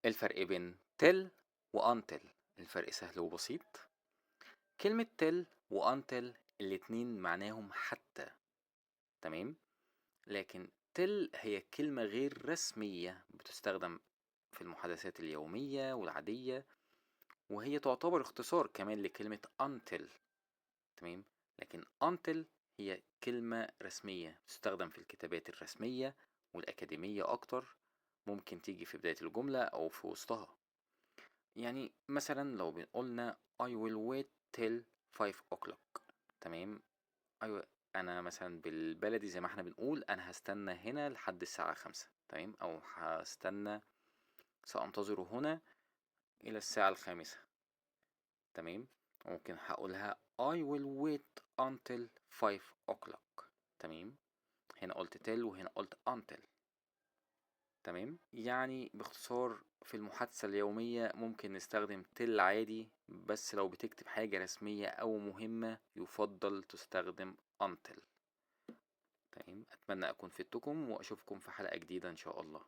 الفرق بين till و until؟ الفرق سهل وبسيط. كلمة till و until الاتنين معناهم حتى، تمام؟ لكن till هي كلمة غير رسمية بتستخدم في المحادثات اليومية والعادية، وهي تعتبر اختصار كمان لكلمة until، تمام؟ لكن until هي كلمة رسمية تستخدم في الكتابات الرسمية والأكاديمية أكتر، ممكن تيجي في بداية الجملة أو في وسطها. يعني مثلا لو قلنا I will wait till 5 o'clock، تمام؟ أيوة، أنا مثلا بالبلدي زي ما احنا بنقول أنا هستنى هنا لحد الساعة 5، تمام؟ أو سأنتظر هنا إلى الساعة 5، تمام؟ ممكن هقولها I will wait until 5 o'clock، تمام؟ هنا قلت till وهنا قلت until، تمام؟ يعني باختصار في المحادثة اليومية ممكن نستخدم till عادي، بس لو بتكتب حاجة رسمية أو مهمة يفضل تستخدم until، تمام؟ أتمنى أكون فدتكم وأشوفكم في حلقة جديدة إن شاء الله.